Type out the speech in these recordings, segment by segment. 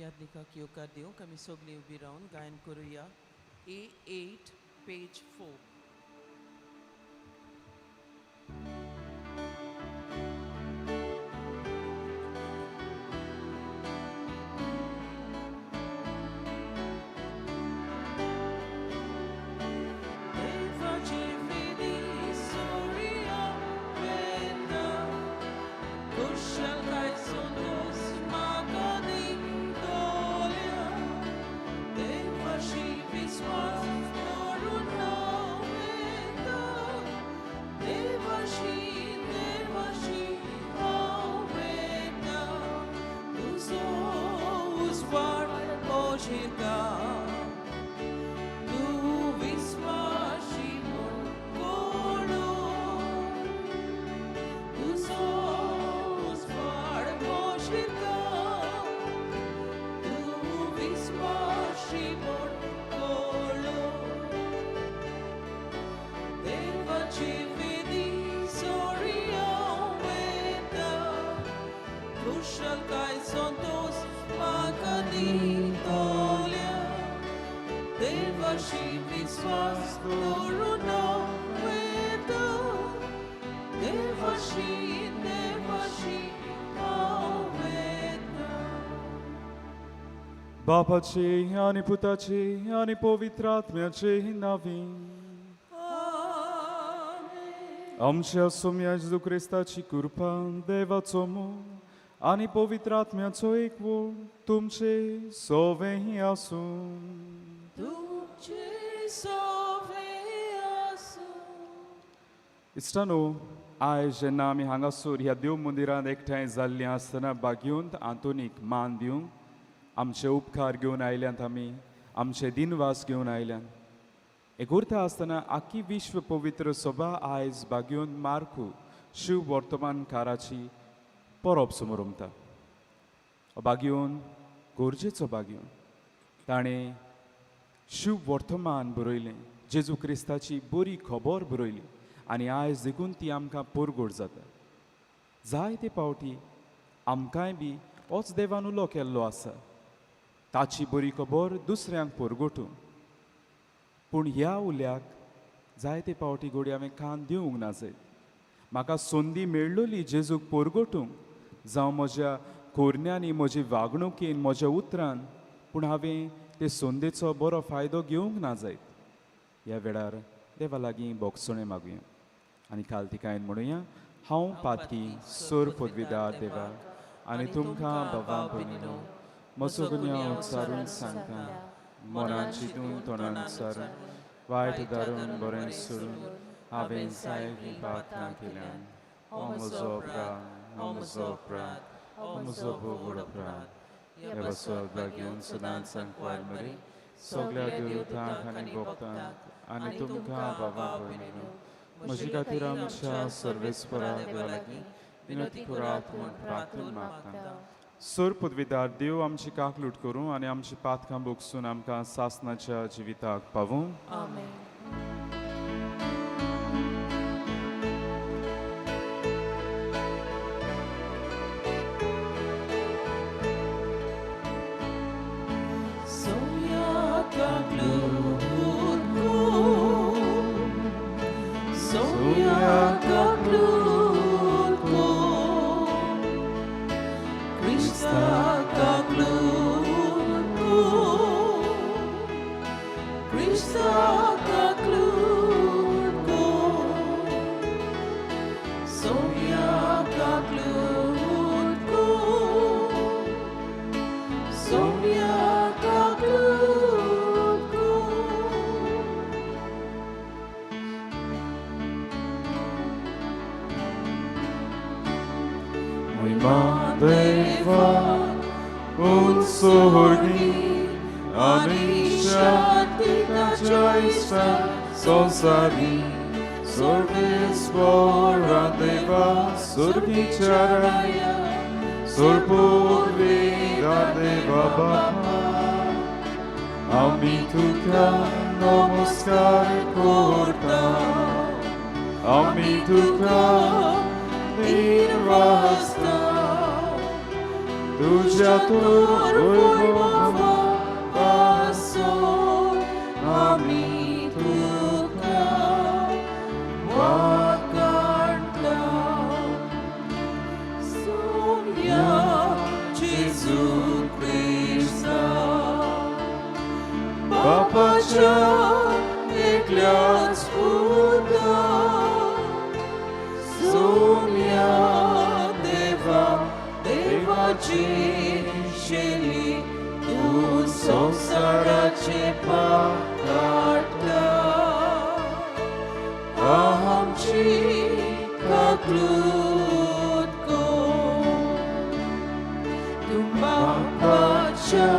यादनिकाक येवकार दिवंक आमी सगळीं उबी रावन गायन करुया. A8 page 4. बापाचे आनी पुताचे आनी पवित्र आत्म्याचे नांवी. आमच्या सोम्या जेजू क्रिस्ताची कृपा, देवाचो मोग आनी पवित्र आत्म्याचो एकवट तुमचे सोवें आसूं. तुमचे सोवें आसूं. इश्टानो, आयज जेन्ना आमी हांगासर ह्या देव मंदिरांत एकठांय जाल्लीं आसतना बागेवंत आंतोनीक मान दिवंक आमचे उपकार घेवन आयल्यात, आमी आमचे दिनवास घेवन आयल्यात. एकुर्ता आसतना आख्खी विश्व पवित्र सभा आयज बागेवन मार्कू शिव वर्तमानकाराची परब समोरमता. बागेवन गरजेचो बागेवन ताणें शिव वर्तमान बरयलें, जेजू क्रिस्ताची बरी खबर बरयली आनी आयज देखून ती आमकां परगट जाता. जायते पावटी आमकांय बी होच देवान उलो केल्लो आसा, ताची बरी खबर दुसऱ्यांक परगटूं. पूण ह्या उल्याक जायते पावटी घोडी हांवें कान दिवंक ना जायत. म्हाका संदी मेळ्ळोली जेजूक परगटूंक, जावं म्हज्या कोरण्यांनी, म्हजी वागणुकेन, म्हज्या उतरान, पूण हांवें ते संदेचो बरो फायदो घेवंक ना जायत. ह्या वेळार देवा लागीं बोगसणें मागुया आनी काल तिकायन म्हणुया, हांव पातकी सोर पदवीदार देवा आनी तुमकां बाबा भयणीनो म्हजो गुन्यांव उच्चारून सांगता, मनान चिंतून तोंडान उच्चारून, वायट दारून बरें सोडून हांवें जायतीं पातकां केल्यान. हो म्हजो अपराध, हो म्हजो अपराध, हो म्हजो भोव अपराध. ह्या बसत घेवन सदांच सांकवार मरे सगळ्या देवतांक आनी भक्तांक आनी तुमकां बाबा भयणीनो म्हजे खातीर आमच्या सर्वेस्परा देवा लागीं विनंती करात म्हूण प्रार्थना मागता. सोर पदवीदार देव आमची काकलूट करूं आनी आमची पातकां भोगसून आमकां सासनाच्या जिविताक पावूं. आमेन. आमी तुका नमस्कार करता, आमी तुका निर्वासता, तुज्या तोर वैभवा पासोन आमी तुका वाखाणटा. सोम्या जेजू क्रिस्ता बापाच्या एकल्याच पुता सोम्या देवा देवाची शेली तूं संवसाराचे पाप काडटा आमची काकळूत कर. तूं बापाच्या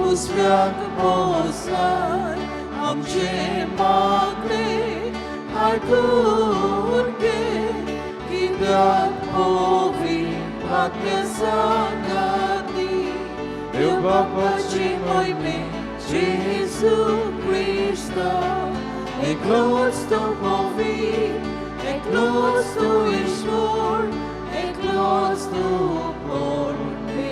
उजव्याक बसलाय आमचे मागणे आयकून घे कित्याक पवित्र आत्म्या सांगाती देव बापाची मोहिमे जेजू क्रिस्ता एकलोच तो पवित्र एकलोच तो ईश्वर एकलोच तो परमेश्वर.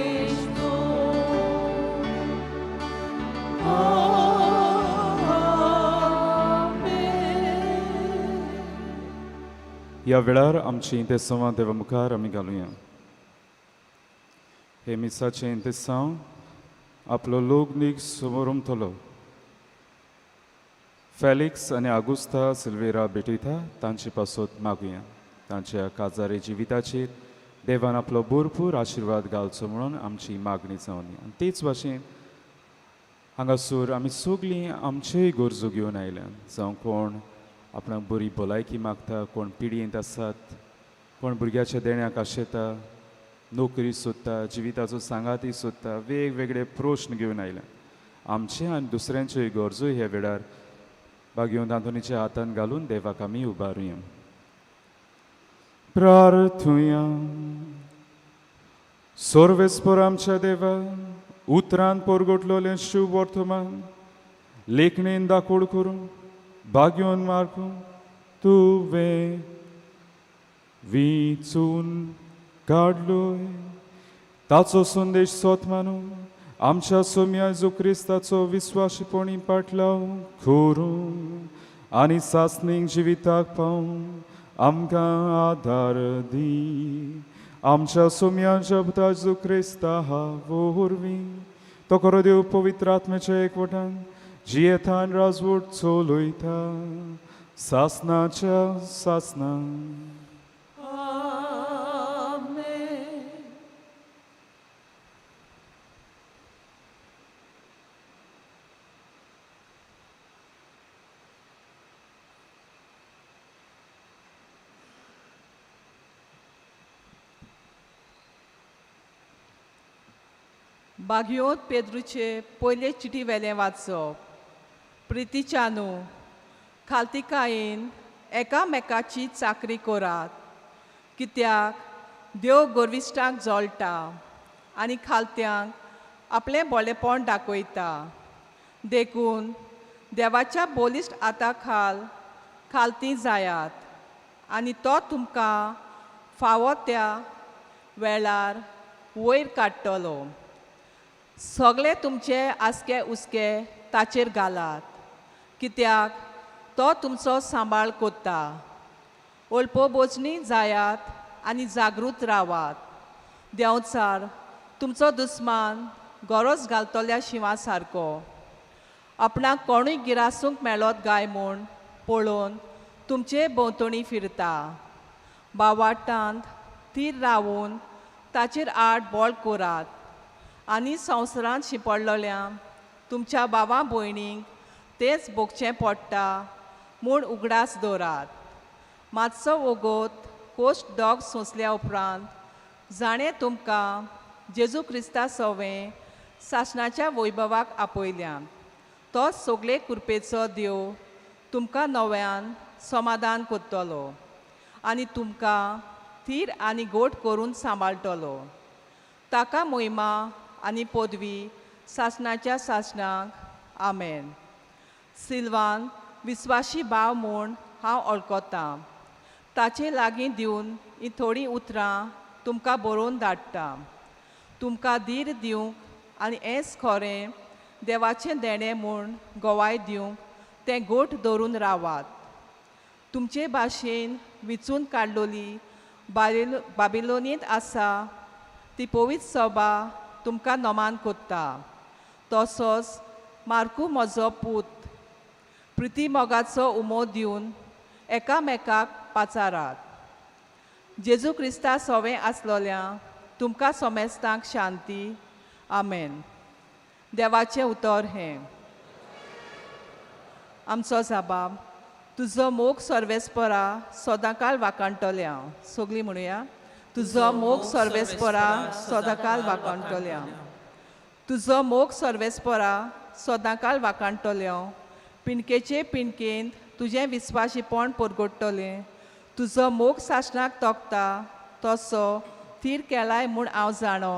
आमेन. ह्या वेळार आमची इंतेसांवां देवा मुखार आमी घालुया. हे मिसाचें इंतेसांव आपलो लोकनीक समोर फेलिक्स आनी आगुस्ता सिल्वेरा भेटयता तांचे पासत मागुया. तांच्या काजारी जिविताचेर देवान आपलो भरपूर आशिर्वाद घालचो म्हणून आमची मागणी जावनी. आनी तेच भाशेन हांगासर आमी सगळीं आमचेय गरजो घेवन आयल्या. जावं कोण आपणाक बरी भलायकी मागता, कोण पिडयेंत आसात, कोण भुरग्याच्या देण्याक आशेता, नोकरी सोदता, जिविताचो सांगाती सोदता, वेगवेगळे प्रश्न घेवन आयल्या. आमचे आनी दुसऱ्यांच्योय गरजो ह्या वेळार भागेवंत आंतोनीच्या हातान घालून देवाक आमी उबारुया. प्रार्थुया. सर्वेस्पर आमच्या देवा, उतरान परगटलोलें शिव वर्तमान लेखणेन दाखोड करून भाग्योन मार्कून तुवें विचून काडलोय ताचो संदेश सोत मानून आमच्या सोम्या जेजू क्रिस्ताचो विस्वाशीपणी पाटलाव करून आनी सासणीक जिविताक पावून आमकां आदार दी. आमच्या सोम्या जबता जेजू क्रिस्ता वरवीं तो खरो देव पवित्र आत्म्याच्या एकवटान जियेतान राजवट चलयता सासनाच्या सासना. आमेन. बागयोत पेद्रूचे पयले चिटी वेलें वाचप. प्रितीच्यानू खालतिकायेन एकामेकाची चाकरी करात कित्याक देव गोरविश्टांक जळटा आनी खालत्यांक आपलें बोलेपण दाखयता. देखून देवाच्या बोलिश्ट हाता खाल खालती जायात आनी तो तुमकां फावो त्या वेळार वयर काडटलो. सगळे तुमचे आसके उस्के ताचेर घालात कित्याक तो तुमचो सांबाळ कोत्ता. ओल्पोबोजणी जायात आनी जागृत रावात. देंवचार तुमचो दुस्मान गरज घालतल्या शिंवा सारको आपणाक कोणूय गिरासूंक मेळत गाय म्हूण पळोवन तुमचे भोंवतणी फिरता. बावाटांत थीर रावून ताचेर आड बळ करात आनी संवसारांत शिंपडलेल्या तुमच्या भावा भयणींक तेंच भोगचें पडटा म्हूण उगडास दवरात. मातसो वोगोत कोश्ट दोग सोंसल्या उपरांत जाणें तुमकां जेजू क्रिस्ता सवें सासणाच्या वैभवाक आपयल्या तो सगळे कृपेचो देव तुमकां नव्यान समाधान करतलो आनी तुमकां थीर आनी गोट करून सांबाळटलो. ताका मोहिमा आनी पदवी सासणाच्या सासणाक. आमेन. सिल्वान विस्वाशी भाव म्हूण हांव वळखतां. ताचे लागीं दिवन हीं थोडीं उतरां तुमकां बरोवन धाडटा. तुमकां धीर दिवंक आनी हेंच खरें देवाचें देणें म्हूण गोवाय दिवंक तें गोठ धरून रावात. तुमचे भाशेन विचून काडलोली बाबिलोनींत आसा ती पवित्र सभा तुमकां नमान कोत्ता. तसोच मार्कू म्हजो पूत प्रिती मोगाचो उमो दिवन एकामेकाक पाचारात. जेजू क्रिस्ता सोवें आसलोल्या तुमकां सोमेस्तांक शांती. आमेन. देवाचें उतर हें. आमचो जाबाब तुजो मोग सर्वेस्परा सदांकाल वाकाणटल्या. सगळीं म्हणुया, तुजो मोग सर्वेस्परा सदांकाल वाकाणटल्या. तुजो मोग सर्वेस्परा सदांकाल वाकाणटल्या. पिणकेचे पिणकेंत तुजें विस्वाशीपण परगटतलें. तुजो मोग सासणाक तोखता तसो थीर केलाय म्हूण हांव जाणो.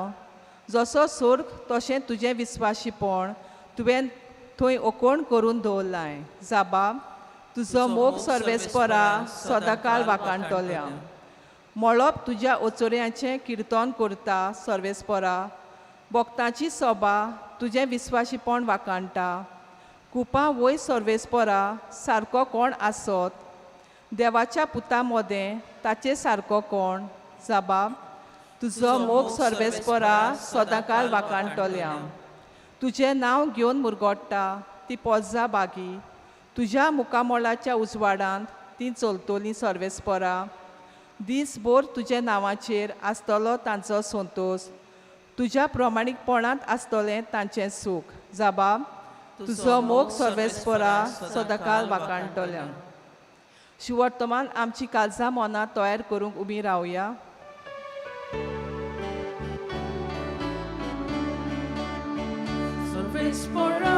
जसो सोर्ग तशें तुजें विस्वाशीपण तुवें थंय ओकोण करून दवरलाय. जाबाब तुजो मोग सर्वेस्परा सदांकाल वाकाणटल्या. मळब तुज्या ओचोऱ्यांचें किर्तन करता सर्वेस्परा. भक्तांची सभा तुजें विस्वाशीपण वाकाणटा. कुपां वय सर्वेस्परा सारको कोण आसत? देवाच्या पुता मदें ताचे सारको कोण? जाबाब तुजो मोग सर्वेस्परा सदांकाल वाकाणटल्या. तुजें नांव घेवन मुरगोट्टा ती पोजा बागी. तुज्या मुखामोळाच्या उजवाडांत ती चलतलीं सर्वेस्परा. दीसभर तुज्या नांवाचेर आसतलो तांचो संतोश. तुज्या प्रमाणीकपणांत आसतलें तांचें सूख. जाबाब तुजो मोग सर्वेस्परा सदांकाल वाकाणटल्या. शिवर्तमान आमची काळजां मनां तयार करूंक उबी रावया. सर्वेस्परा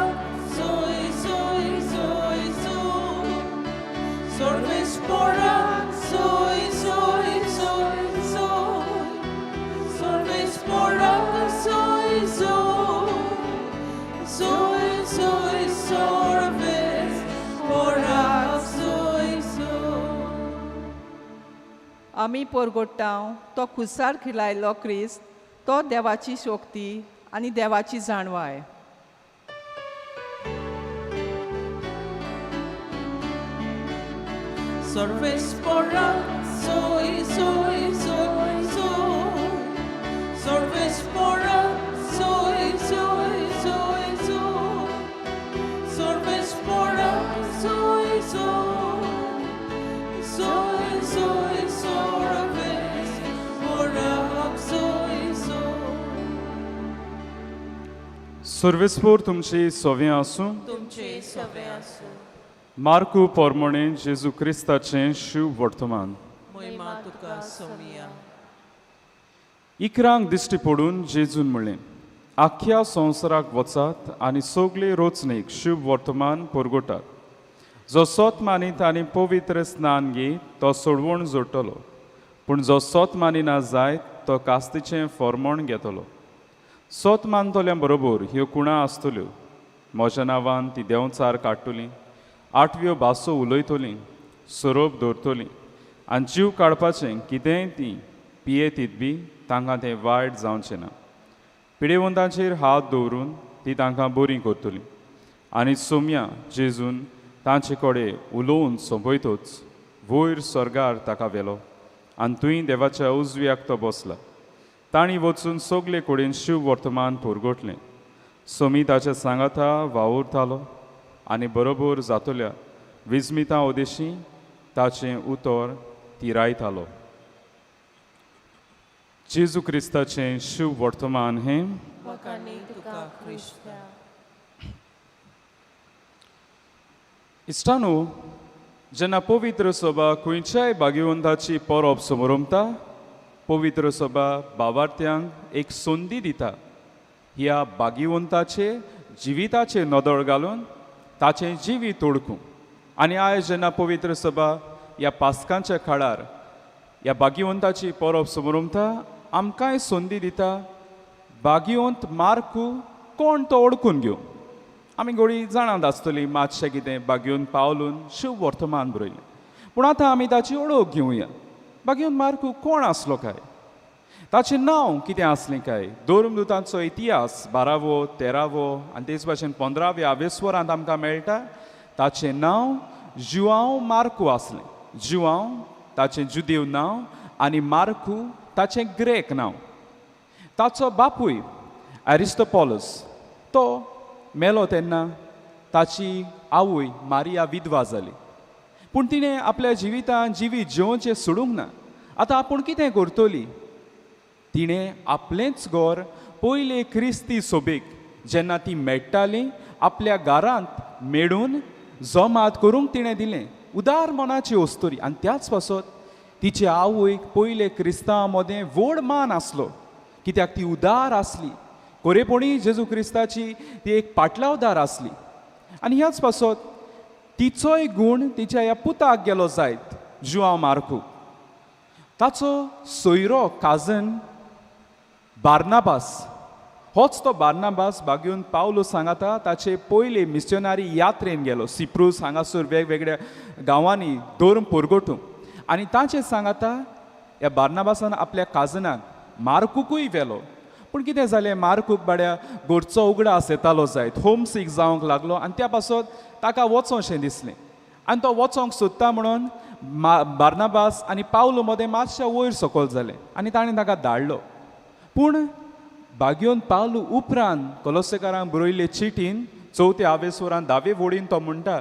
सोय सोय सोय सोय. सर्वेस्परा सोय सोय सोय सोय. सर्वेस्परा सोय सोय सोय सोय. सर्वेस्परा सोय सोय. आमी परगोट्टांव तो खुसार खिलायलो क्रिस्त तो देवाची शक्ती आनी देवाची जाणवाय. सर्वेस्परा सोय सोय सोय सोय. सर्वेस्परा सोय सोय सोय सोय. सर्वेस्परा सोय सोय सोय सोय. सर्वेस्परा सोय सोय. सर्वेस्पोर तुमची सोवें आसूं. तुमचे सवे आसूं. मार्कू पोरमोणे जेजू क्रिस्ताचें शिव वर्तमान. महिमा तुका सोमिया. इकरांक दिश्टी पडून जेजून म्हणलें, आख्ख्या संवसाराक वचात आनी सगळे रोचणेक शिव वर्तमान परगटात. जो सोत मानीत आनी पवित्र स्नान घेत तो सोडवण जोडटलो, पूण जो सोत मानिना जायत तो कास्तीचें फॉर्मोण घेतलो. सोत मानतल्या बरोबर ह्यो कुणां आसतल्यो. म्हज्या नांवान ती देंवचार काडटलीं, आठव्यो भासो उलयतलीं, सोरोप दवरतलीं आनी जीव काडपाचें कितेंय ती पियेतीत बी तांकां तें वायट जावचें ना. पिडेवंतांचेर हात दवरून ती तांकां बरीं करतलीं. आनी सोम्या जेजून तांचे कडेन उलोवन सोंपयतच वयर स्वर्गार ताका व्हेलो आनी थंय देवाच्या उजव्याक तो बसला. तांणी वचून सगळे कडेन शिव वर्तमान पुरगोटलें. सोमी ताच्या सांगाता वावुरतालो आनी बरोबर जातल्या विस्मिता उदेशी ताचें उतर तिरायतालो. जेजू क्रिस्ताचें शिव वर्तमान हें. तुका क्रिस्ता. इश्टानो, जेन्ना पवित्र सभा खंयच्याय भाग्यवंताची परब समरमता, पवित्र सभा भावार्थ्यांक एक संदी दिता ह्या भाग्यवंताचे जिविताचेर नदर घालून ताचें जिवीत ओळखूंक. आनी आयज जेन्ना पवित्र सभा ह्या पास्कांच्या काळार ह्या भाग्यवंताची परब समरमता, आमकांय संदी दिता भाग्यवंत मार्कू कोण तो ओळखून घेवंक. आमी गोडी जाणात आसतली मातशें कितें भाग्यवंत पावलून शिव वर्तमान बरयलें, पूण आतां आमी ताची ओळख घेवया. भाग्यवंत मार्कू कोण आसलो काय? ताचें नांव कितें आसलें काय? धर्मदुतांचो इतिहास बारावो, तेरावो आनी तेच भाशेन पंदराव्या आवेस्वरांत आमकां मेळटा. ताचें नांव जुआंव मार्कू आसलें. जुआंव ताचें जुदेव नांव आनी मार्कू ताचें ग्रेक नांव. ताचो बापूय एरिस्टोपॉलस तो मेलो तेन्ना ताची आवय मारिया विधवा जाली. पूण तिणें आपल्या जिवितांत जिवीत जिवोवचें सोडूंक ना. आतां आपूण कितें करतली? तिणें आपलेंच घर पयले क्रिस्ती सोबेक जेन्ना ती मेळटाली आपल्या घरांत मेळून जमात करूंक तिणें दिलें. उदार मनाची अस्तुरी. आनी त्याच पासत तिचे आवयक पयले क्रिस्तांवां मदें व्हड मान आसलो, कित्याक ती उदार आसली. कोरेपणी जेजू क्रिस्ताची ती एक पाटलावदार आसली. आनी ह्याच पासत तिचोय गूण तिच्या ह्या पुताक गेलो जायत, जुआंव मार्कू. ताचो सोयरो काजन बार्नाबास, होच तो बार्नाबास बागेवन पावलो सांगाता ताचे पयले मिशनरी यात्रेन गेलो सिप्रूस हांगासर वेगवेगळ्या गांवांनी धर्म परगटूंक. आनी ताचे सांगाता ह्या बार्नाबासान आपल्या काजनाक मार्कूकूय व्हेलो. पूण कितें जालें, मार्कूक बाड्या घरचो उगडास येतालो जायत, होम सीक जावंक लागलो आनी त्या पासत ताका वचोंशें दिसलें. आनी तो वचोंक सोदता म्हणून बार्नाबास आनी पावलो मदें मातशें वयर सकयल जालें आनी ताणें ताका धाडलो. पूण बागयोन पावलो उपरांत कोलोसेकारांक बरयल्ले चिटीन चवथ्या आवेसोरान धावे वोडीन तो म्हणटा,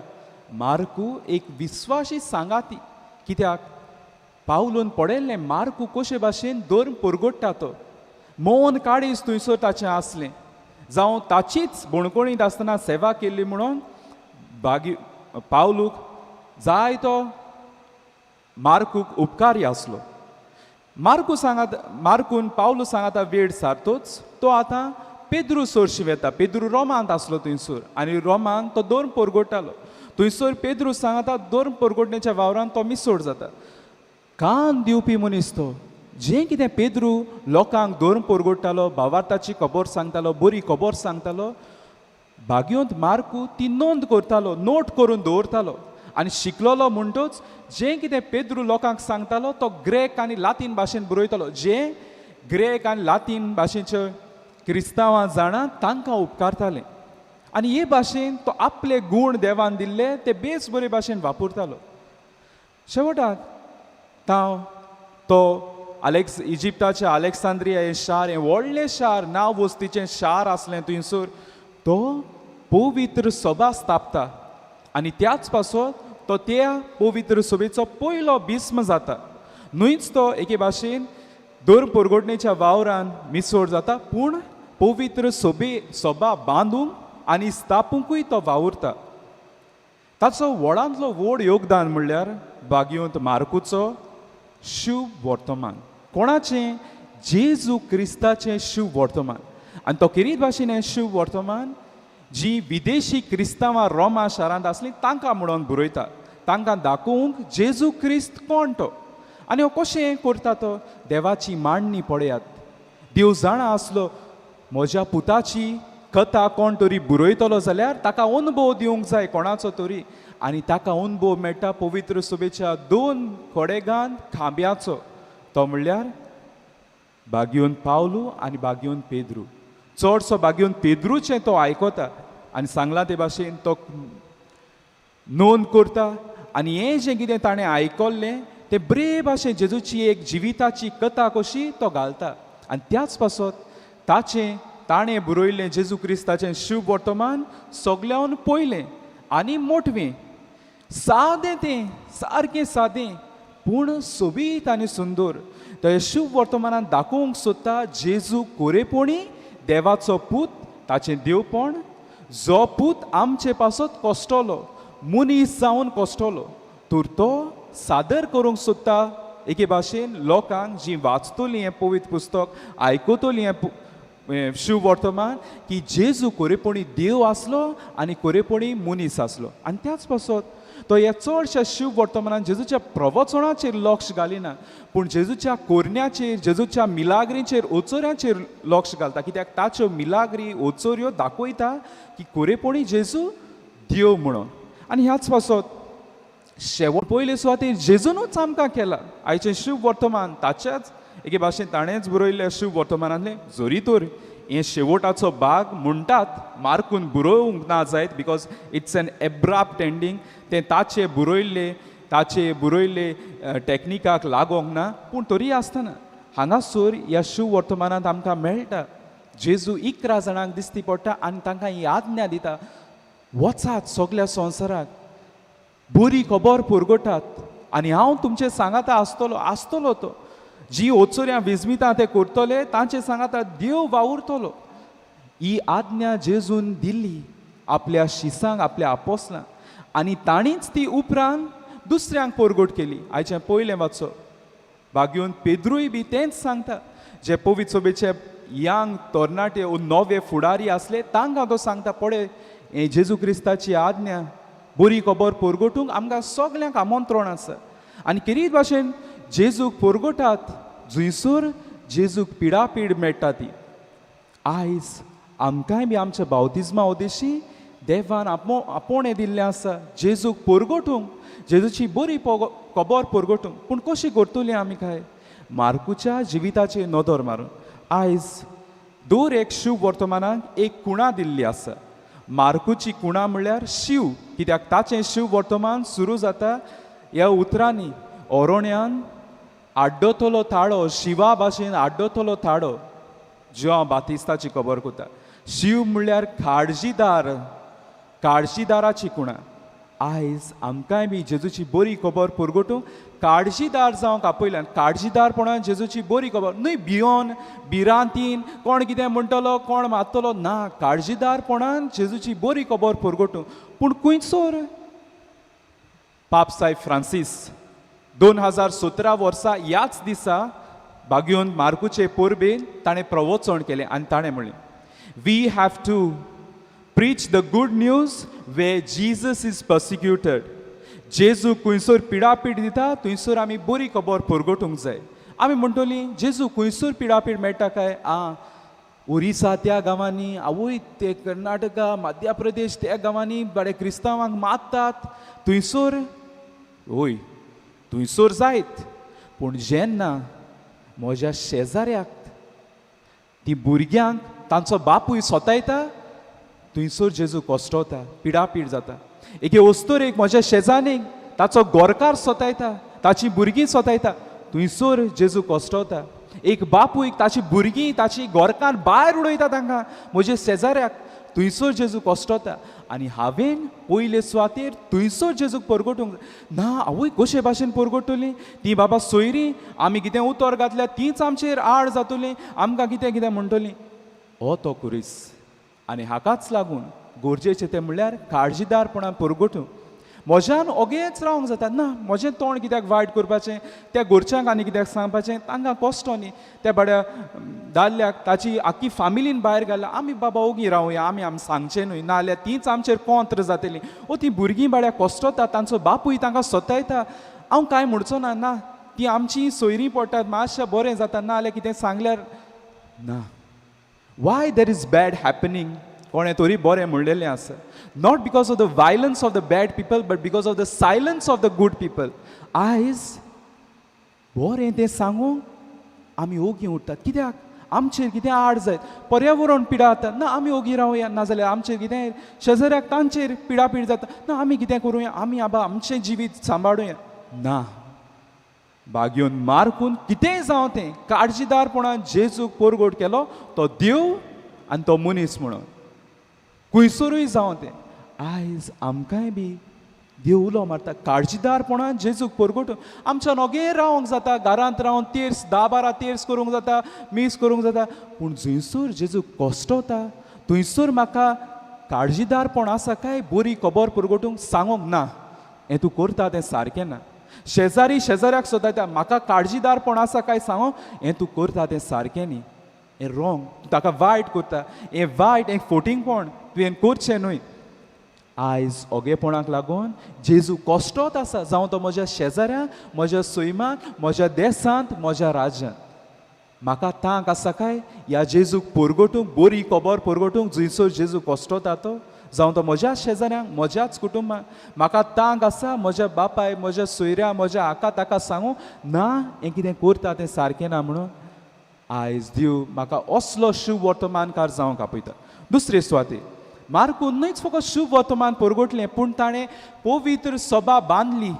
मार्कू एक विस्वाशी सांगाती, कित्याक पावलून पडयल्लें मार्कू कशे भाशेन धर्म परगट्टा तो मौन काळीज थंयसर ताचें आसलें, जावं ताचीच बणकोणींत आसतना सेवा केल्ली म्हणून बागी पावलूक जाय तो मार्कूक उपकारी आसलो. मार्कू सांगात मार्कून पावलू सांगाता वेळ सारतोच तो आतां पेद्रू सरशी वेता. पेद्रू रोमांत आसलो थंयसर आनी रोमांत तो धर्म परगट्टालो. थंयसर पेद्रू सांगाता धर्म परगटणेच्या वावरान तो मिसोड जाता. कान दिवपी मनीस तो, जें कितें पेद्रू लोकांक धर्म परगट्टालो, भावार्थाची खबर सांगतालो, बरी खबर सांगतालो, बागयोंत मार्कू ती नोंद करतालो, नोट करून दवरतालो. आनी शिकलोलो म्हणटच जें कितें पेद्रू लोकांक सांगतालो तो ग्रेक आनी लातीन भाशेन बरयतालो. जें ग्रेक आनी लातीन भाशेचे क्रिस्तांवां जाणा तांकां उपकारतालें. आनी हे भाशेन तो आपले गूण देवान दिल्ले ते बेस बरे भाशेन वापरतालो. शेवटाक तो इजिप्ताचें अलेक्सांद्रिया हें शार, हें व्हडलें शार, नांव वस्तीचें शार आसलें थंयसर तो पवित्र सभा स्थापता आनी त्याच पासत तो त्या पवित्र सभेचो पयलो भीस्म जाता. न्हयच तो एके भाशेन धर्म परगटणेच्या वावरान मिसोड जाता, पूण पवित्र सभा बांदूंक आनी स्थापुंकूय तो वावुरता. ताचो व्हडांतलो व्हड योगदान म्हणल्यार बागयोंत मार्कूचो शुभ वर्तमान. कोणाचें? जेजू क्रिस्ताचें शुभ वर्तमान. आनी तो किरीत भाशेन हें शुभ वर्तमान जी विदेशी क्रिस्तांवां रोमा शारांत आसलीं तांकां म्हणून बरयता, तांकां दाखोवंक जेजू क्रिस्त कोण तो आनी हो कशें करता तो. देवाची मांडणी पळयात, देव जाणा आसलो म्हज्या पुताची कथा कोण तरी बरयतलो जाल्यार ताका अनुभव दिवंक जाय कोणाचो तरी, आनी ताका अनुभव मेळटा पवित्र सभेच्या दोन खडेगांत खांब्याचो, तो म्हणल्यार बागयोन पावलू आनी बागयोन पेद्रू. चडसो बागयोन पेद्रूचें तो आयकता आनी सांगलां ते भाशेन तो नोंद करता आनी हें जें कितें ताणें आयकल्लें तें बरे भाशेन जेजूची एक जिविताची कथा कशी तो घालता. आनी त्याच पासत ताचें ताणें बरयल्लें जेजू क्रिस्ताचें शुभ वर्तमान सगल्यान पयलें आनी मोटवें, सादें तें, सारकें सादें पूण सोबीत आनी सुंदर. तो शुभ वर्तमानान दाखोवंक सोदता जेजू कोरेपणी देवाचो पूत, ताचें देवपण, जो पूत आमचे पासत कश्टलो, मनीस जावन कश्टलो, तर तो सादर करूंक सोदता एके भाशेन लोकांक जीं वाचतलीं हें पवित्र पुस्तक, आयकतलीं हें शुभ वर्तमान की जेजू कोरेपणी देव आसलो आनी कोरेपणी मनीस आसलो. आनी त्याच पासत तो ह्या चडश्या शुभ वर्तमानान जेजूच्या प्रवचनाचेर लक्ष घालिना, पूण जेजूच्या कोरण्याचेर, जेजूच्या मिलाग्रीचेर, ओचोऱ्याचेर लक्ष घालता, कित्याक ताच्यो मिलाग्री ओचोऱ्यो दाखयता की कोरेपणी जेजू देव म्हणून. आनी ह्याच पासत शेवट पयले सुवातेर जेजूनूच आमकां केला. आयचें शुभ वर्तमान ताच्याच एके भाशेन ताणेंच बरयल्लें शुभ वर्तमानांतलें. जरी तर हें शेवटाचो भाग म्हणटात मार्कून बरोवंक ना जायत, because it's an abrupt ending, तें ताचे बरयल्ले टॅक्निकाक लागोंक ना. पूण तरी आसतना हांगासर ह्या शुभ वर्तमानांत आमकां मेळटा, जेजू 11 जाणांक दिसती पडटा आनी तांकां ही आज्ञा दिता, वचात सगल्या संवसाराक बरी खबर पुरगोटात आनी हांव तुमचे सांगाता आसतलो. आसतलो तो. जी ओचोऱ्यां विजमितां ते करतले, तांचे सांगाता देव वावुरतलो. ही आज्ञा जेजून दिल्ली आपल्या शिसांक, आपल्या आपोसलांक आनी तांणीच ती उपरांत दुसऱ्यांक परगट केली. आयचें पयलें वाचो बागयोन पेद्रूय बी तेंच सांगता. जे पवित्र सभेचे यांग तरणाटे ओ नवे फुडारी आसले, तांकां तो सांगता, पळय, हें जेजू क्रिस्ताची आज्ञा, बरी खबर परगटूंक आमकां सगल्यांक आमंत्रण आसा. आनी केरीत भाशेन जेजूक परगटात जंयसर जेजूक पिडापीड मेळटा ती. आयज आमकांय बी आमच्या बावतिज्मा उद्देशी देवान आपोवणें दिल्लें आसा जेजूक परगटूंक, जेजूची बरी खबर परगटूंक. पूण कशी करतली आमी काय? मार्कूच्या जिविताचेर नदर मारून. आयज दर एक शुभ वर्तमानाक एक कुणा दिल्ली आसा. मार्कूची कुणा म्हणल्यार शिव, कित्याक ताचें शिव वर्तमान सुरू जाता ह्या उतरांनी, ओरोण्यान आड्डतलो ताळो, शिवा भाशेन आड्डतलो ताळो, ज्यो बातिस्ताची खबर करता. शिव म्हणल्यार काळजीदार, काळजीदाराची कुणा. आयज आमकांय बी जेजूची बरी खबर पुरगोटूंक काळजीदार जावंक आपयल्यान. काळजीदारपणान जेजूची बरी खबर, न्हय भियोन भिरांतीन, कोण कितें म्हणटलो, कोण मारतलो, ना, काळजीदारपणान जेजूची बरी खबर पुरगोटूंक. पूण खुंयसर? पाप साहेब फ्रांसीस 2017 वर्सा ह्याच दिसा बागयोन मार्कुचे परबेन ताणें प्रवचन केलें आनी ताणें म्हणलें, "We have to preach the good news where Jesus is persecuted." जेजू खंयसर पिडापीड दिता, थंयसर आमी बरी खबर परगटूंक जाय. आमी म्हणटली, जेजू खंयसर पिडापीड मेळटा काय? आं, ओरिसा त्या गांवांनी, आवय, ते कर्नाटका, मध्य प्रदेश त्या गांवांनी बरे क्रिस्तांवांक मारतात थंयसर. वय, थंयसर जायत, पूण जेन्ना म्हज्या शेजाऱ्याक, ती भुरग्यांक तांचो बापूय सोतायता, थंयसर जेजू कश्टवता, पिडापीड जाता. एके वस्तुरेक, म्हज्या शेजानीक ताचो गोरकार सोतायता, ताची भुरगीं सोतायता, थंयसर जेजू कश्टवता. एक बापूय ताची भुरगीं, ताची गोरकार भायर उडयता तांकां, म्हज्या शेजाऱ्याक, थंयसर जेजू कश्टवता. आनी हांवें पयले सुवातेर थंयसर जेजूक परगटूंक. ना, आवय, कशे भाशेन परगटतली? ती बाबा सोयरी, आमी कितें उतर घातल्यार तींच आमचेर आड जातली, आमकां कितें कितें म्हणटली. हो तो कुरीस आनी हाकाच लागून गरजेचें तें म्हणल्यार काळजीदारपणान परगटूं. म्हज्यान ओगेच रावंक जाता? ना, म्हजें तोंड कित्याक वायट करपाचें त्या घरच्यांक आनी कित्याक सांगपाचें तांकां कश्ट न्ही? त्या बड्या दादल्याक ताची आख्खी फामिलीन भायर घाल्या, आमी बाबा ओगी रावया, आमी आमी सांगचें न्हय, नाजाल्यार तींच आमचेर कोंत्र जातलीं. ओ, ती भुरगीं बाड्या कश्टता, तांचो बापूय तांकां सतायता, हांव कांय म्हणचो ना. ना, ती आमची सोयरीं पडटात, मातशें बरें जाता, ना जाल्यार कितें सांगल्यार ना. Why there is bad happening? कोणें तरी बरें म्हणलेलें आसा, not because of the violence of the bad people, but because of the silence of the good people. आयज बरें तें सांगूंक आमी ओगी उरतात. कित्याक? आमचेर कितें आड जायत, पर्यावरण पिडा जाता, ना, आमी ओगी रावया. नाजाल्यार आमचेर कितें शेजाऱ्याक तांचेर पिडापीड जाता, ना, आमी कितें करुया, आमी आबा आमचें जिवीत सांबाळुया. ना, बागयोन मारकून कितेंय जावं तें काळजीदारपणान जेजूक परगट केलो, तो देव आनी तो मनीस म्हणून, खुंयसरूय जावं तें. आयज आमकांय बी देव उलो मारता काळजीदारपणान जेजूक परगटून. आमच्यान ओगे रावंक जाता, घरांत रावन तेर्स 10-12 तेर्स करूंक जाता, मीस करूंक जाता, पूण जंयसर जेजूक कश्टवता थंयसर म्हाका काळजीदारपण आसा काय बरी खबर परगटूंक, सांगूंक, ना, हें तूं करता तें सारकें ना? शेजारी शेजाऱ्याक सोदता, म्हाका काळजीदारपण आसा काय सांगो, हें तूं करता तें सारकें न्ही, हें रोंग, तूं ताका वायट करता, हें वायट, हें फोटिंगपण, तुवें करचें न्हय. आयज ओगेपणाक लागून जेजू कश्टोत आसा, जावं तो म्हज्या शेजाऱ्यांक, म्हज्या सैमांत, म्हज्या देसांत, म्हज्या राज्यांत. म्हाका तांक आसा काय ह्या जेजूक परगटूंक, बरी खबर परगटूंक, जंयसर जेजू कश्टोता तो? जावं तो म्हज्या शेजाऱ्यांक, म्हज्याच कुटुंबाक. म्हाका तांक आसा म्हज्या बापाय, म्हज्या सोयऱ्या, म्हज्या हाका ताका सांगू ना हें कितें करता तें सारकें ना म्हणून. आयज देव म्हाका असलो शुभ वर्तमानकार जावंक आपयता. दुसरे सुवातेर मार्कून न्हयच फकत शुभ वर्तमान परगटलें, पूण ताणें पवित्र सभा बांदली.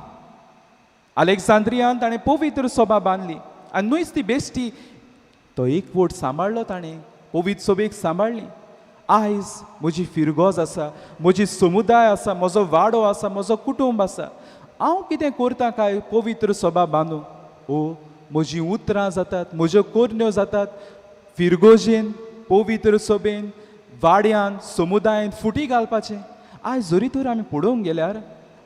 अलेक्झांद्रियान ताणें पवित्र सभा बांदली आनी न्हयच ती बेश्टी, तो एकवट सांबाळ्ळो ताणें, पवित्र सभेक सांबाळ्ळी. आयज म्हजी फिरगोज आसा, म्हजी समुदाय आसा, म्हजो वाडो आसा, म्हजो कुटुंब आसा. हांव कितें करता काय पवित्र सभा बांदूंक? ओ म्हजीं उतरां जातात, म्हज्यो करण्यो जातात फिरगोजेन, पवित्र सभेन, वाड्यान, समुदायन फुटी घालपाचें. आयज जरी तर आमी पळोवंक गेल्यार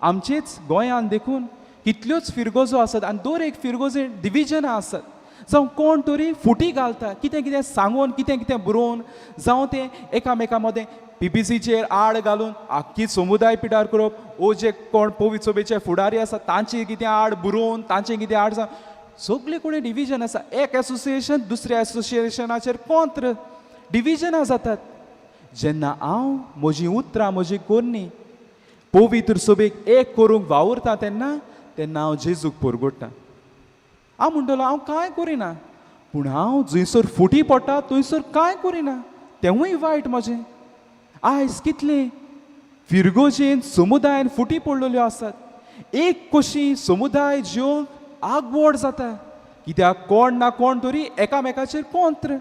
आमचेच गोंयांत देखून कितल्योच फिरगोजो आसात आनी दर एक फिरगोजे डिविजनां आसात. जावं कोण तरी फुटी घालता, कितें कितें सांगून, कितें कितें बरोवन, जावं तें एकामेका मदें पीपीसीचेर आड घालून आख्खी समुदाय पिटार करप, ओ जे कोण पवित्र सभेचे फुडारी आसा तांचे कितें आड बरोवन, तांचे कितें आड जावन सगळे कडेन डिविजन आसा. एक एसोसिएशन दुसऱ्या एसोसिएशनाचेर कोंत्र डिविजनां जातात. जेन्ना हांव म्हजीं उतरां, म्हजी करणी पवित्र सभेक एक करूंक वावुरता तेन्ना तेन्ना हांव जेजूक परगोडटा. हांव म्हणटलो हांव कांय करिना, पूण हांव जंयसर फुटी पडटा थंयसर कांय करिना, तेंवूय वायट म्हजें. आयज कितलें फिरगोजेन समुदायान फुटी पडलेल्यो आसात. एक कशी समुदाय जिवंक आगवड जाता, कित्याक कोण ना कोण तरी एकामेकाचेर कोंत्र.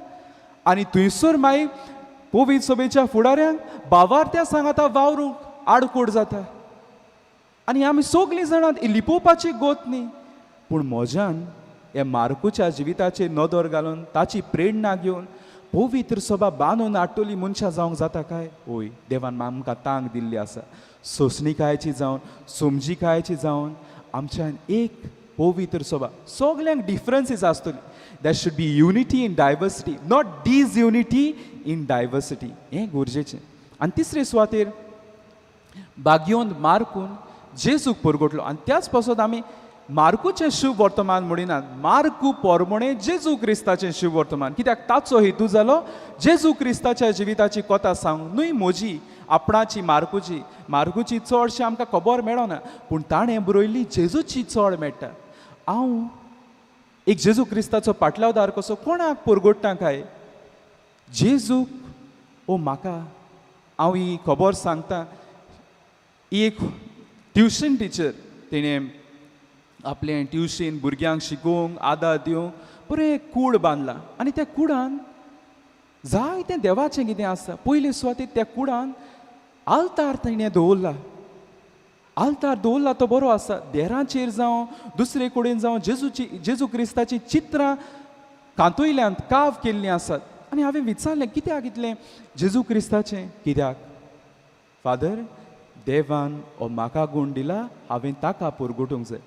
आनी थंयसर मागीर पवित्र सभेच्या फुडाऱ्यांक बावारत्या सांगाता वावरूंक आडकोड जाता. आनी आमी सगळीं जाणां लिपोवपाची गोत न्ही, पूण म्हज्यान ह्या मार्कूच्या जिविताचेर नदर घालून ताची प्रेरणा घेवन पवित्र सभा बांदून हाडटली मनशां जावंक जाता काय? हय, देवान आमकां तांक दिल्ली आसा, सोंसणिकायेची जावन, समजिकायेची जावन आमच्यान एक पवित्र सभा. सगल्यांक डिफरन्सीस आसतली. There should be unity in diversity, not disunity in diversity. हें गरजेचें. आनी तिसरे सुवातेर बागयोन मार्कून जेजूक परगटलो. आनी त्याच पासत आमी मार्कूचें शुभ वर्तमान म्हणिनात, मार्कू पोरमोणे जेजू क्रिस्ताचें शुभ वर्तमान. कित्याक ताचो हेतू जालो जेजू क्रिस्ताच्या जिविताची कथा सांगूंक, न्हय म्हजी आपणाची मार्कूची. मार्कूची चडशी आमकां खबर मेळना, पूण ताणें बरयल्ली जेजूची चड मेळटा. हांव एक जेजू क्रिस्ताचो पाटलावदार कसो कोणाक परगोडटा काय जेजूक? ओ म्हाका हांव ही खबर सांगता. ही एक ट्युशन टिचर, तिणें आपलें ट्युशन भुरग्यांक शिकोवंक आदार दिवंक बरें एक कूड बांदलां आनी त्या कुडान जायतें देवाचें कितें आसा. पयले सुवातेर त्या कुडान आल्तार तिणें दवरला. आल्तार दवरला तो बरो आसा. देराचेर जावं दुसरे कडेन जावं जेजूची जेजू क्रिस्ताचीं चित्रां कांतयल्यांत, काव केल्लीं आसात. आनी हांवें विचारलें कित्याक इतलें जेजू क्रिस्ताचें? कित्याक फादर, देवान हो म्हाका गूण दिला, हांवें ताका परगटूंक जाय.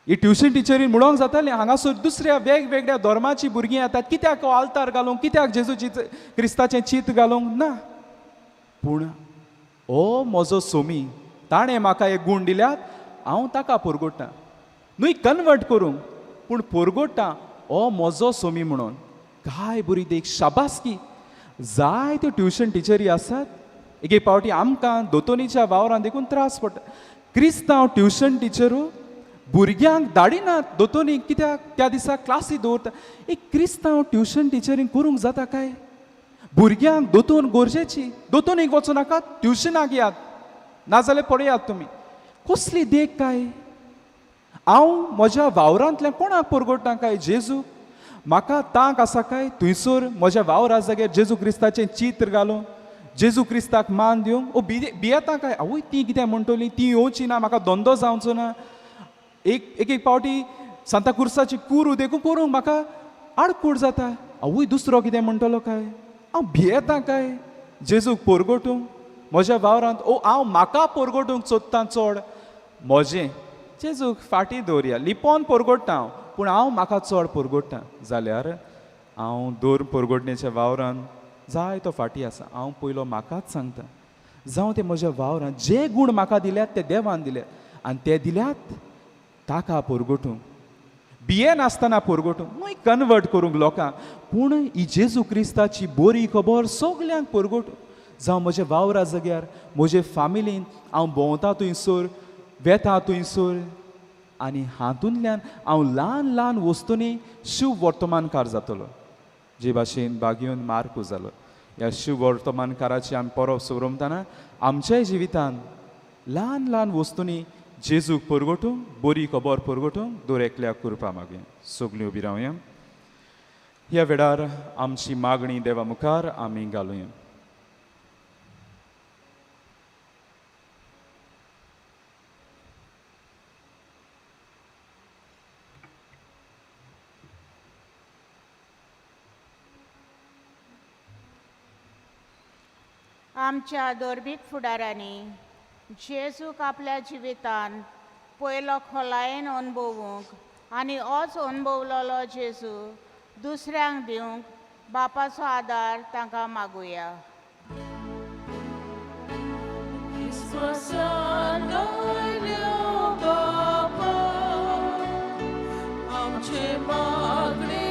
ही ट्युशन टिचरीन म्हणोंक जातालें हांगासर दुसऱ्या वेगवेगळ्या धर्माचीं भुरगीं येतात, कित्याक हो आल्तार घालूंक, कित्याक जेजूची क्रिस्ताचें चित्र घालूंक ना? पूण हो म्हजो सोमी, ताणें म्हाका एक गूण दिल्यात, हांव ताका परगोडटा, न्हय कन्वर्ट करूंक, पूण परगोडटा हो म्हजो सोमी म्हणून. काय बरी देख, शाबासकी. जायत्यो ट्युशन टिचरी आसात. एक एक फावटी आमकां दोतोनीच्या वावरान देखून त्रास पडटा. क्रिस्तांव ट्युशन टिचरू भुरग्यांक धाडिनात दोतोनी, कित्याक त्या दिसा क्लासी दवरता. एक क्रिस्तांव ट्युशन टिचरीन करूंक जाता काय? भुरग्यांक दोतोन गरजेची, दोतोनीक वचूं नाकात, ट्युशनाक येयात, नाजाल्यार पळयात तुमी. कसली देख काय? हांव म्हज्या वावरांतल्यान कोणाक परगोडटा काय जेजू? म्हाका तांक आसा काय थंयसर म्हज्या वावरा जाग्यार जेजू क्रिस्ताचें चित्र घालूं, जेजू क्रिस्ताक मान दिवंक? ओ भियेता काय आवय ती कितें म्हणटली, ती येवची ना, म्हाका धंदो जावचो ना. एक एक एक फावटी सांता कुर्साची कुरू देखून करूंक म्हाका आडकूड जाता. आवय दुसरो कितें म्हणटलो काय? हांव भियेता काय जेजूक परगटूंक म्हज्या वावरांत? ओ हांव म्हाका परगटूंक सोदतां चड, म्हजें जेजूक फाटीं दवरया, लिपोन परगोडटा हांव, पूण हांव म्हाका चड परगोडटा जाल्यार हांव दर परगोडणेच्या वावरान जाय तो फाटीं आसा. हांव पयलो म्हाकाच सांगता, जावं ते म्हज्या वावरान जे गूण म्हाका दिल्यात ते देवान दिल्यात आनी ते दिल्यात ताका परगटूंक, भियेनासतना परगटूंक, न्हय कन्वर्ट करूंक लोकांक, पूण ही जेजू क्रिस्ताची बरी खबर सगल्यांक परगटूंक. जावं म्हज्या वावरा जाग्यार, म्हजे फामिलीन, हांव भोंवता थंयसर, वेता थंयसर, आनी हातूंतल्यान हांव ल्हान ल्हान वस्तूंनी शिव वर्तमानकार जातलो, जे भाशेन बागयोन मार्कू जालो. ह्या शिव वर्तमानकाराची आमी परब सोरोमतना आमच्याय जिवितान ल्हान ल्हान वस्तूंनी जेजूक परगटूंक, बरी खबर परगटूंक दर एकल्याक कृपा मागया. सगळीं उबी रावया. ह्या वेळार आमची मागणी देवा मुखार आमी घालुया. आमच्या धर्मीक फुडारांनी जेजूक आपल्या जिवितान पयलो खोलायेन अणभवूंक आनी होच अणभवलेलो जेजू दुसऱ्यांक दिवंक बापाचो आदार तांकां मागुया. विस्वासान आयल्या बापा, आमचे मागणे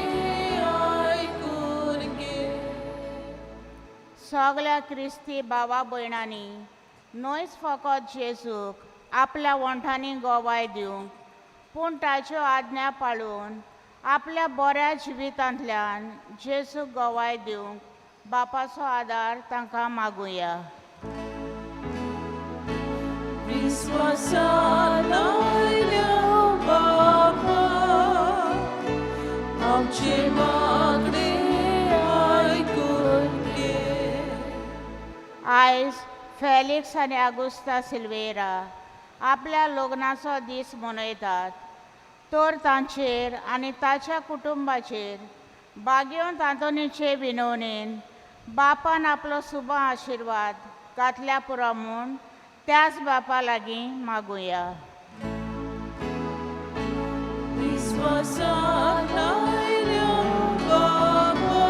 आयकून घे. सगळ्या क्रिस्ती भावा भयणांनी न्हयच फकत जेजूक आपल्या वंठांनी गवाय दिवंक, पूण ताच्यो आज्ञा पाळून आपल्या बऱ्या जिवितांतल्यान जेजूक गवाय दिवंक बापाचो आदार तांकां मागुया. विस्वासान आयल्या बापा, आमचे मागणे आयकून घे. आयज फेलिक्स आनी आगुस्ता सिल्वेरा आपल्या लग्नाचो दीस मनयतात, तर तांचेर आनी ताच्या कुटुंबाचेर बागेवन तांतोनीचे विनवणेन बापान आपलो सुबा आशिर्वाद घातल्या पुरो म्हूण त्याच बापा लागीं मागुया. विस्वासान आयल्या बापा,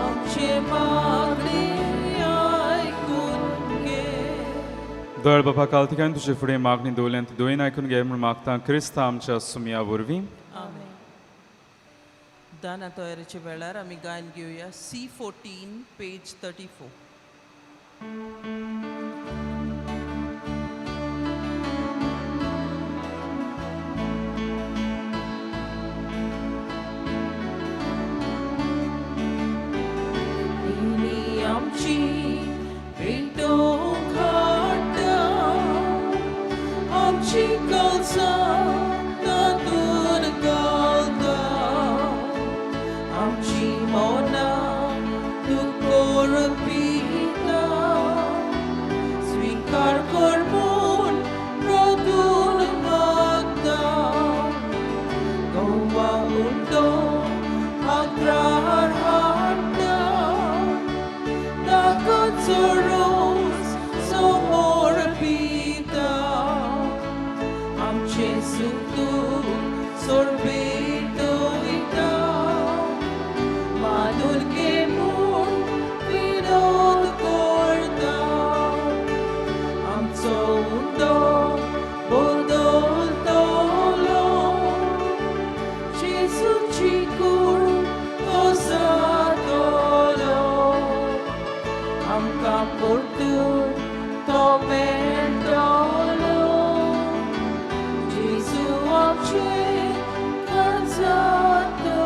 आमचे मागणे आयकून घे. दयाळ बापा, कालतिकान तुजे फुडें मागणी दवरल्यान ती दोन आयकून घे म्हूण मागता क्रिस्ता आमच्या सुमया वरवीं. आमेन. दाना तयारीच्या वेळार आमी गायन घेवया C14 page 34. तिणी आमची पेटोवंक हाडटा, आमची कलसां तातूंत घालता, आमची मनां तूं करपिता, स्विकार कर म्हूण प्रतून मागता. गोवा उंडो आग्रार हाडटा, ताका चोरोस समोर पिता, आमचे सुख सोडपेटोयता, मानून घे म्हूण विनोद करता, आमचो उंडो बदलतलो, जेजूची कूड तो जातलो, आमकां परतून तो मेळटलो, जेजू आमचे जातलो.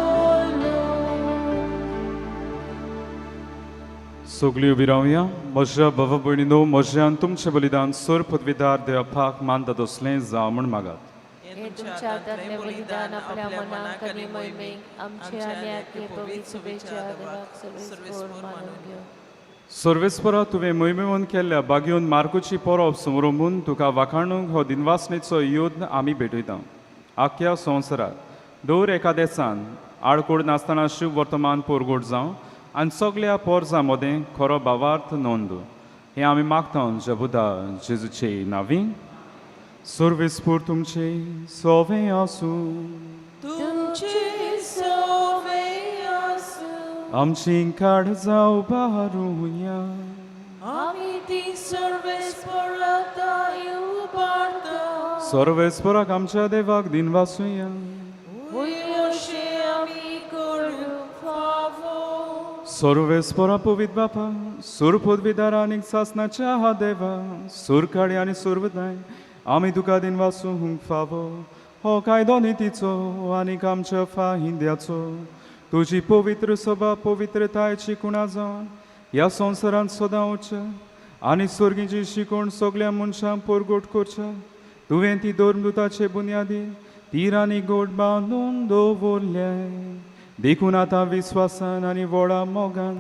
सगळीं उबी रावया. म्हज्या बाबा भयणीनो, म्हज्या आनी तुमचें बलिदान सोर पदवीदार देवाक मानता तसलें जावं म्हूण मागात. हें तुमच्या हातांतलें बलिदान आपल्या मनाक आनी मोहिमेक आमचे आनी आख्खे पवित्र सभेच्या देवाक सर्वेस्पोर मानून घेवं. सर्वेस्परा, तुवें मोहिमेवन केल्ल्या बागयोन मार्कुची परब समरोंबून तुका वाखाणूंक हो दिनवासनेचो योद्ध आमी भेटयता. आख्या संवसारात दर एका देसान आडकोड नासतना शिव वर्तमान पोरगोट जावं आनी सगल्या पोरजां मदें खरो भावार्थ नोंद, हें आमी मागता जबुदा जेजूचे नांवी. सर्वेस्पोर तुमचे सोवें आसूं. तुमचे सवे आसूं. आमची काड जावं बारुया. आमी ती सर्वेस्पराता उबारता. सर्वेस्पराक आमच्या देवाक दिनवासुया. वयशे आमी करूंक फावो. सर्वेस्परा पवित्र बापा, सुर पदवीदार आनीक सासनाच्या हा देवा, सुरकाडी आनी सुरवताय आमी तुका दिन वासूंक फावो हो कायदो नितीचो आनीक आमच्या फाहिंद्याचो. तुजी पवित्र सभा पवित्रतायची कुणा जावन ह्या संवसारांत सदां उरच्या आनी सर्गीची शिकवण सगळ्या मनशांक परगट करच्या. तुवें ती धर्मदुताचे बुन्यादी तीर आनी गोड बांदून दवरले. देखून आतां विस्वासान आनी व्हडा मोगान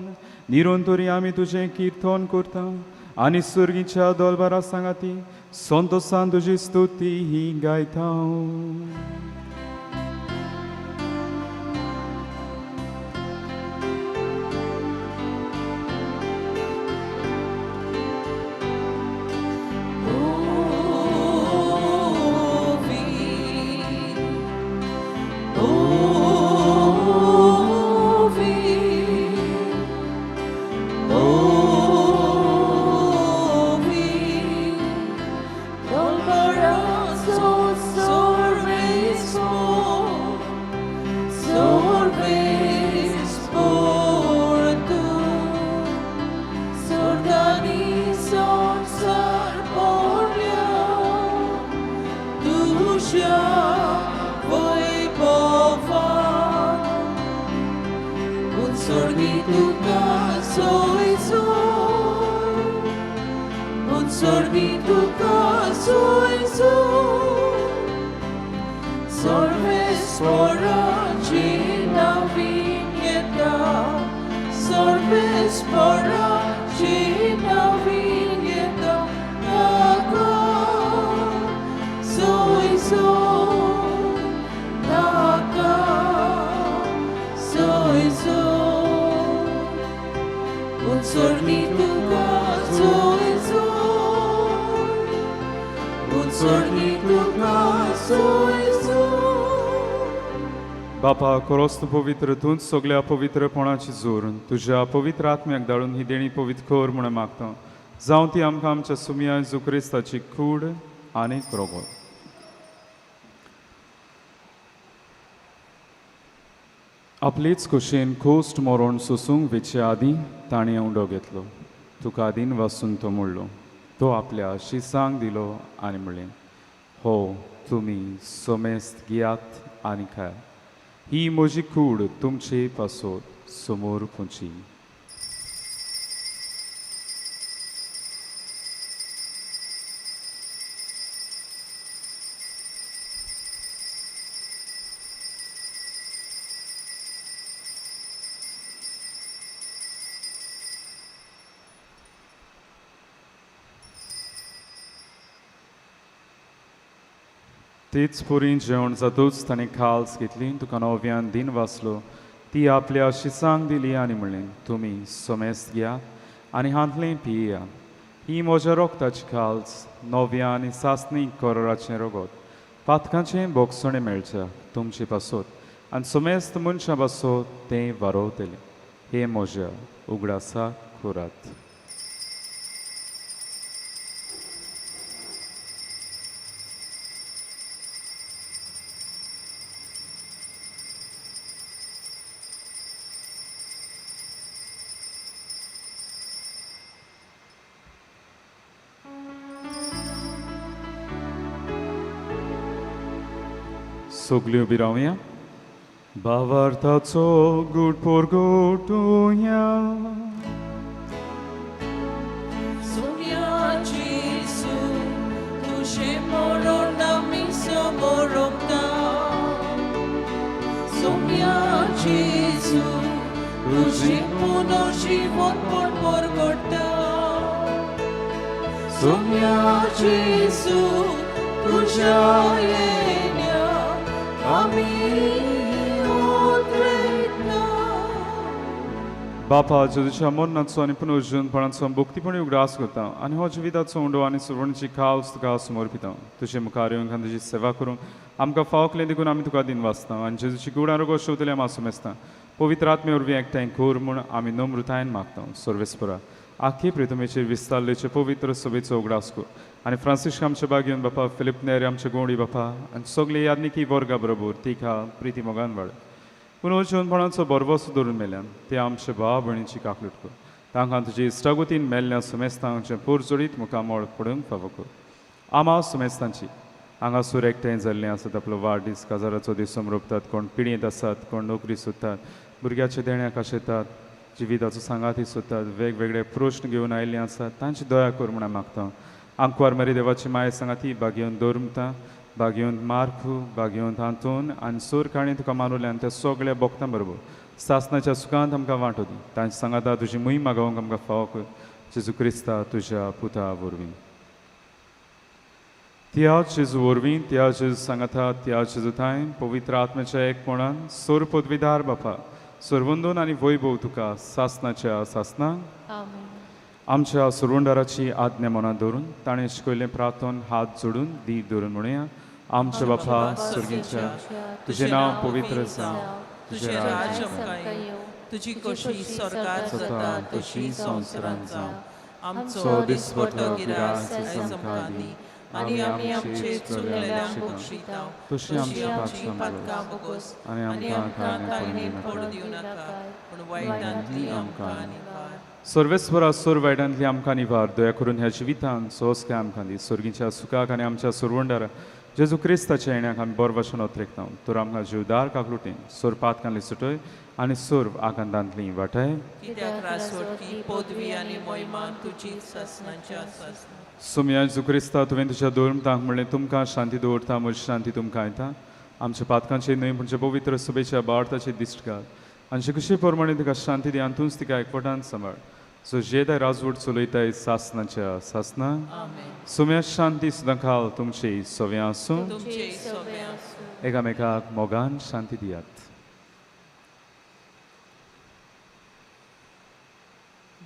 निरंतरी आमी तुजें किर्तन करता आनी सर्गीच्या दोलबारा सांगाती संतोसान तुजी स्तुती ही गायता. बापा खरोच तूं पवित्र, तूंच सगल्या पवित्रपणाची जोर तुज्या पवित्र आत्म्याक धाडून ही देणी पवित्र कर म्हूण मागता. जावं ती आमकां आमच्या सुमया जेजू क्रिस्ताची कूड आनी रोगत. आपलेच खोशयेन खोस्ट मरण सोसूंक वेचे आदीं ताणें उंडो घेतलो. तुका आदीन वासून तो म्हणलो. तो आपल्या शिसांक दिलो आनी म्हणलें, हो तुमी समेस्त घेयात आनी खायात, ही म्हजी कूड तुमचे पासत समोर पुची. तीच पुरी जेवण जातूच ताणें खाल्स घेतली, तुका नव्यान दिन वाचलो, ती आपल्या शिसांक दिली आनी म्हणलें, तुमी समेस्त घेयात आनी हांतलें पिया, ही म्हज्या रोगताची खाल्स नव्या आनी सासणी करोराचें रोगत, पातकांचें बोगसणें मेळच्या तुमचे पासत आनी समेस्त मनशां पासत तें वारोवतलें. हें म्हज्या उगडासा करात. सगल्यो उबी रावया. भावार्थाचो गूट परगटुया. बापा जेजूच्या मरणाचो आनी पुनर्जीवनपणाचो भक्तीपणी उगडास करता आनी हो जिविताचो उंडो आनी सुवर्णची खावस तुका समर्पिता. तुजे मुखार येवन आनी तुजी सेवा करूंक आमकां फावकलें देखून आमी तुका दिन वाचता आनी जेजूची गुणां रोगो शेवतले आमी आसूं पवित्र आत्मे वरवीं एकठांय कर म्हूण आमी नम्रतायेन मागता. सर्वेस्परा आखी प्रितमेचेर विस्तारलेचे पवित्र सभेचो उगडास कर आनी फ्रांसिस्क आमचे बागेवन बापा, फिलिप नेरी आमचे गोंडी बापा आनी सगळे यादनिकी वर्गा बरोबर तिका प्रिती मोगान वाड. पुनर्जिवनपणाचो भरवंसो दवरून मेल्यान ते आमचे भाव भयणीची काकलूट कर. तांकां तुजे इश्टागतीन मेल्ल्या सुमेस्तांचें पोरजोडीत मुखामळ पडूंक फावो कर. आमा सुमेस्तांची हांगासर एकठांय जाल्लें आसत आपलो वाडदीस काजाराचो दीस समरोपतात, कोण पिडयेंत आसात, कोण नोकरी सोदतात, भुरग्याच्या देण्याक आशेतात, जिविताचो सांगाती सोदतात, वेगवेगळे प्रश्न घेवन आयिल्ले आसात, तांची दया कर म्हूण हांव मागता. आंकवार मरी देवाची माये सांगाती बागेवन दवरता, बागेवन मार्कू, बागेवन आंतोन आनी सोर काणी तुका मानुल्यान त्या सगळ्या भक्तां बरोबर सासनाच्या सुखांत आमकां वांटो दी. तांचे सांगाता तुजी मुय मागोवंक आमकां फावो कर, जेजू क्रिस्ता तुज्या पुता वरवीं. त्या जेजू वरवीं, त्या जेजू सांगाता, त्या जेजू थांय पवित्र आत्म्याच्या एकपणान सोर पदवीदार बापा सरवंदून आनी वैभव तुका सासनाच्या सासनाक. आमेन. आमच्या सुरवंडाराची आज्ञा मनांत दवरून ताणें शिकयल्लें प्रार्थन हात जोडून दी धरून म्हणुया. आमच्या बापा स्वर्गीच्या, तुजें नांव पवित्र जावं, तुजें राज्य आमकां येवं, तुजी खोशी स्वर्गार जाता तशी संवसारांत जावं. आमचो दिसपटो गिरास आयज आमकां दी आनी आमी आमचे चुकलेल्यांक बक्षिता तशी तशी आमची आमची पातकां पातकां बोगस आनी आनी आमकां आमकां ताणें ताणें पडूं दिवं नाका, पूण वायटांतली आमकां निवार. सर्वेस्वरा सोर वायटांतली आमकां निवार. दया करून ह्या जिवितांत सोंसकाय आमकां दी. स्वर्गीच्या सुखाक आनी आमच्या सुरवंडारा जेजू क्रिस्ताच्या येण्याक आमी बरो भाशेन ओतरेकता. तर आमकां जिवदार काकलुटीन सोर पातकांतली सुटय आनी सर्व आकांतांतली वाटाय. कित्याक रासवटकी पदवी आनी मोहिमा तुजी सासनाच्या सासना. सोमया जेजू क्रिस्ता, तुवें तुज्या धर्मतांक म्हणलें, तुमकां शांती दवरता, म्हजी शांती तुमकां येता. आमच्या पातकांचे न्हय पूण पवित्र सभेच्या बाळताची दिश्ट घाल आनी कशी प्रमाणे तुका शांती दी आनी तूंच तिका एकवटान सांबाळ. सो जेदाय राजवट चलयताय सासनाच्या सासना. आमेन. सोम्या शांती सुद्दां खाल तुमची सव्यां आसूं. तुमचे सोबे आसूं. एकामेकाक मोगान शांती दियात.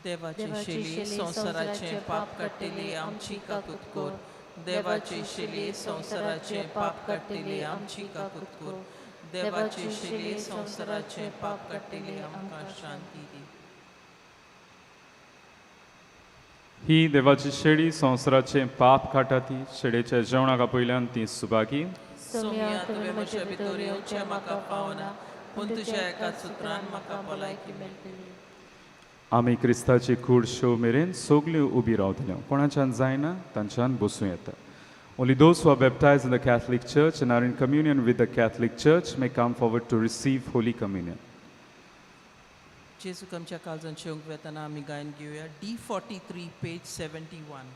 देवाची शेली संवसाराचें पाप काडटली आमची काकूत कर. देवाची शेली संवसाराचें पाप काडटली आमची काकूत कर. देवाची शेली संवसाराचें पाप काडटली आमकां शांती दी. ही देवाची शेळी संवसाराचें पाप काडटा ती शेळेच्या जेवणाक आपयल्यान ती सुभागी. सोम्या तुवें म्हज्या भितर येवचें म्हाका पावना, पूण तुज्या एका सुत्रान म्हाका भलायकी मेळटली. आमी क्रिस्ताची कूड शो मेरेन सगल्यो उबी रावतल्यो. कोणाच्यान जायना तांच्यान बसूं येता. Only those who are baptized in the Catholic Church and are in communion with the Catholic Church may come forward to receive Holy Communion. जेजूक आमच्या काळजांत शेवंक वेतना आमी गायन घेवया D 43 page 71.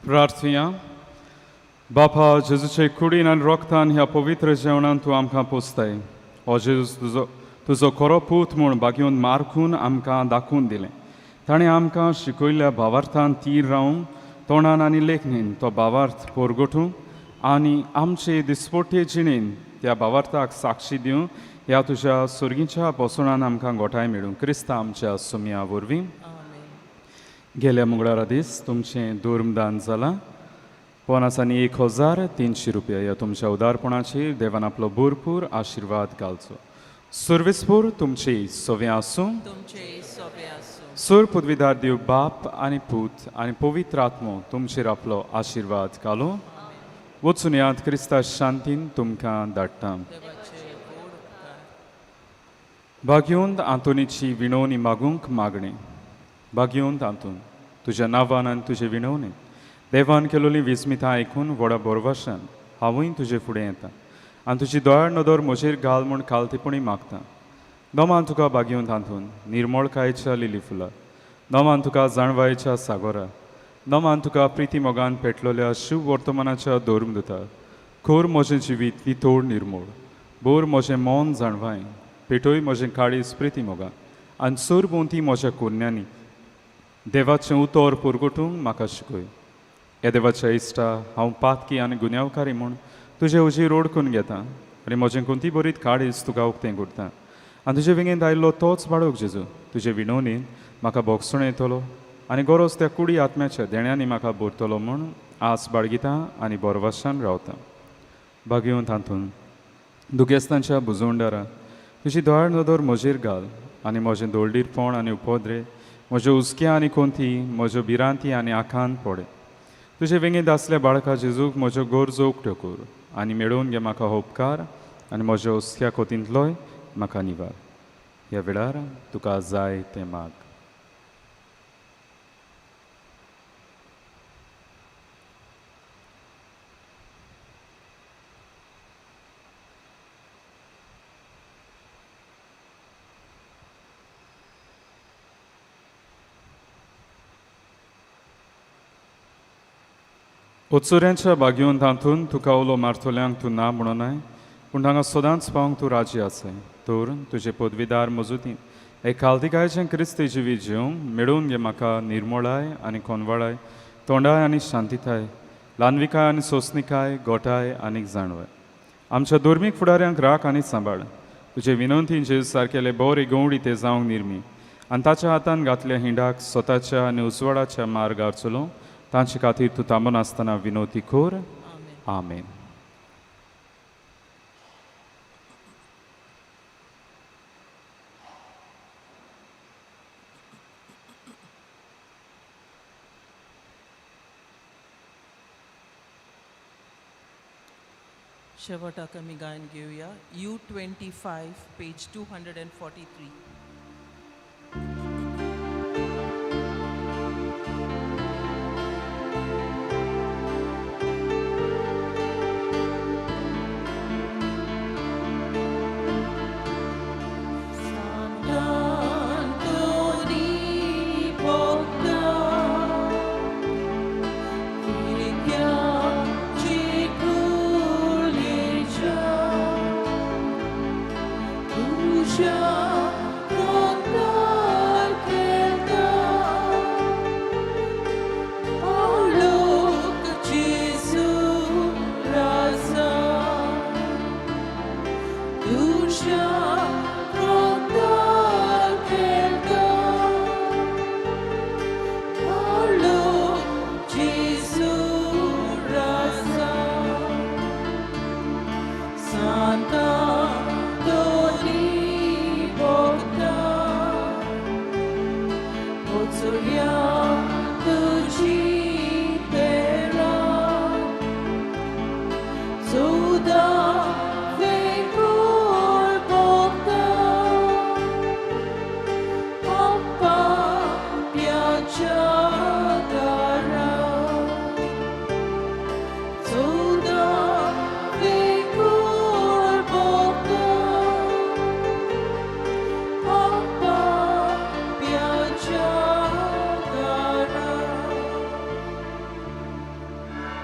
प्रार्थया बापा जेजूचे कुडीन आनी रोगतान ह्या पवित्र जेवणान तूं आमकां पोसताय. हो जेजू तुजो तुजो खरो पूत म्हूण बागेवन मारकून आमकां दाखोवन दिलें. ताणें आमकां शिकयल्ल्या भावार्थान तीर रावूंक तोंडान आनी लेखणीन तो भावार्थ पोरगोटूंक आनी आमचे दिसपोटे जिणेन त्या भावार्थाक साक्षी दिवंक ह्या तुज्या सुर्गीच्या पोसणान आमकां गोठाय मेळूं क्रिस्ता आमच्या सुमया वरवीं. गेल्या मंगळारा दीस तुमचें धर्मदान जालां 51,300 रुपया. ह्या तुमच्या उदारपणाचेर देवान आपलो भरपूर आशिर्वाद घालचो. सर्वेस्पूर तुमचे सवे आसूं. सोर पदवीदार देव बाप आनी पूत आनी पवित्र आत्मो तुमचेर आपलो आशिर्वाद घालूं. वचून याद क्रिस्ता शांतीन तुमकां धाडटा. भाग्योंत आंतोनीची विणवणी मागूंक मागणें. भाग्योंत आंतोन तुज्या नांवान आनी तुजे विणवणी देवान केलोली विस्मितां आयकून व्हडा बोरवाशान हांवूय तुजे फुडें येता आनी तुजी दोळ्यार नदर म्हजेर घाल म्हूण खालतेपणी मागता. दमान तुका भाग्योंत आंतोन निर्मळकायेच्या लिली फुलां, दमान तुका जाणवायेच्या सागोरा, दमान तुका प्रिती मोगान पेटलोल्या शिव वर्तमानाच्या धर्मदुता. खोर म्हजें जिवीत नितोड निर्मोळ, बोर म्हजें मन जाणवाय, पेटोय म्हजें काळीज प्रिती मोगान आनी सोर भोंवती म्हज्या कोन्यांनी देवाचें उतर पुरगोटूंक म्हाका शिकय. ह्या देवाच्या इश्टा हांव पातकी आनी गुन्यांवकारी म्हूण तुजे हुजीर ओडकून घेता आनी म्हजें कोणती बरीत काळीज तुका उक्तें करता आनी तुजे विंगेंत आयिल्लो तोच बाळक जेजू तुजे विणवणीन म्हाका भोगसण येतलो आनी गरज त्या कुडी आत्म्याच्या देण्यांनी म्हाका भरतलो म्हूण आस बाळगिता आनी बोरवाशान रावता. भागेवन तातूंत दुगेस्तांच्या बुजवंडारा तुजी दोळ्यार नदर म्हजेर घाल आनी म्हजें दोळडीरपण आनी उपद्रे म्हज्यो हुस्क्या आनी कोंती म्हज्यो भिरांती आनी आखान पडे. तुजे वेंगेंत आसल्या बाळका जेजूक म्हज्यो गरजो उक्त्यो कर आनी मेळोवन घे म्हाका हो उपकार आनी म्हज्या हुस्क्या कोतींतलोय म्हाका निवार. ह्या वेळार तुका जाय तें माग. उत्सुऱ्यांच्या बागेवन तातूंत तुका उलो मारतल्यांक तूं ना म्हणोनाय, पूण हांगा सदांच पावंक तूं राजी आसाय. तर तुजे पदवीदार मजुतीन एक कालदिकायचें क्रिस्ती जिवीत जेवंक मेळोवन घे म्हाका निर्मोळाय आनी कोनवाळाय, तोंडाय आनी शांतिताय, ल्हानविकाय आनी सोंसणिकाय, गोठाय आनी जाणवाय. आमच्या धर्मीक फुडाऱ्यांक राख आनी सांबाळ. तुजे विनंतीन जेजू सारकेले बरे गवडी ते जावंक निर्मी आनी ताच्या हातान घातल्या हिंडाक स्वताच्या आनी उजवाडाच्या मार्गार चलोवंक तांचे खातीर तूं थांबनासतना विनोती कर. आमेन. शेवटाक आमी गायन घेवया U25 page 243. Gesù, Raza, Dusha.